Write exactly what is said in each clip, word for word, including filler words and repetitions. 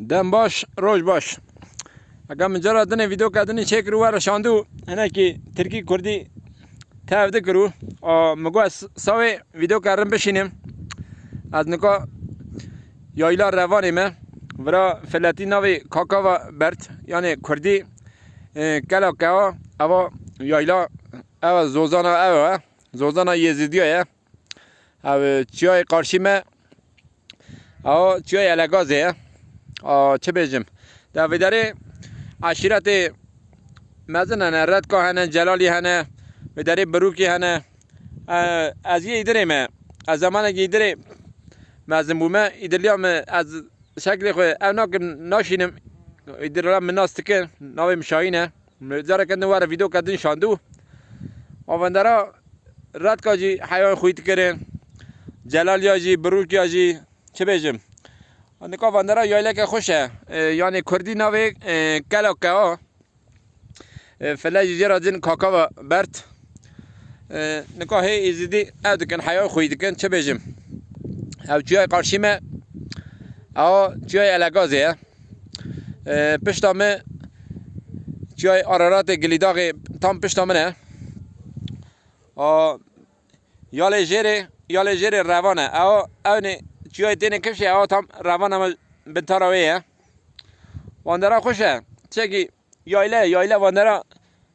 Dem baş, roj baş. Ega min cara dinê vîdeoke dinê çêkirû we re şandû, hinekî tirkî kurdî tev dikirû. A, min got ez sawê vîdeoke rin bişînim. Ez nika yayla Revanê me. Vira filetî navê Kakava Bert, yanê kurdî, e, Kela Kewa, eva yayla, ev zozana ev e. Zozana Yêzîdiya ye. Ev çiyayê qarşî me. Ew çiyayê Elegazê ye. A, çi bêjim? De vê derê eşîretê mezin hene, Redka hene, Celalî hene, vê derê Birûkî hene. E, ez yê Îdirê me. Ez zemanekî Îdirê mezin bûme. Îdirliya me ez şeklê xwe ev nakin, naşînim. Îdirliya min nas dikin. Navê min Şahîn e. Careke din were vîdeoke din şandû. A vandera Redka jî heyan xwî dikirin. Celaliya jî, Birûkiya jî, çi bêjim. Nika vandera yayleke xweş e. E, yanî kurdî navê, e, Kela Kewa. E, file jî jê re din Kakava Bert. E, nika hê Êzidî ev dikin, heyan xwî dikin, çi bêjim. Ew çiyayê qarşî me, ew çiyayê Elegazê ye. E, pişta me çiyayê Araratê Gilîdaxê tam pişta min e. A, yalê jêrê, yalê jêrê Revan e. Ew, ew ne çiyayê têne kifşê, ew tam Revan ama bintara wê ye. Vandera xweş e. Çekî yayle, yayle vandera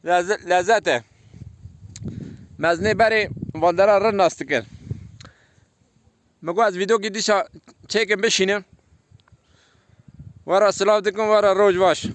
leze-, lezet e. Mezinê berê vandera rin nas dikin. Min got ez vîdeokî dîsa çêkim bişînim. Were silav dikim, were roj baş.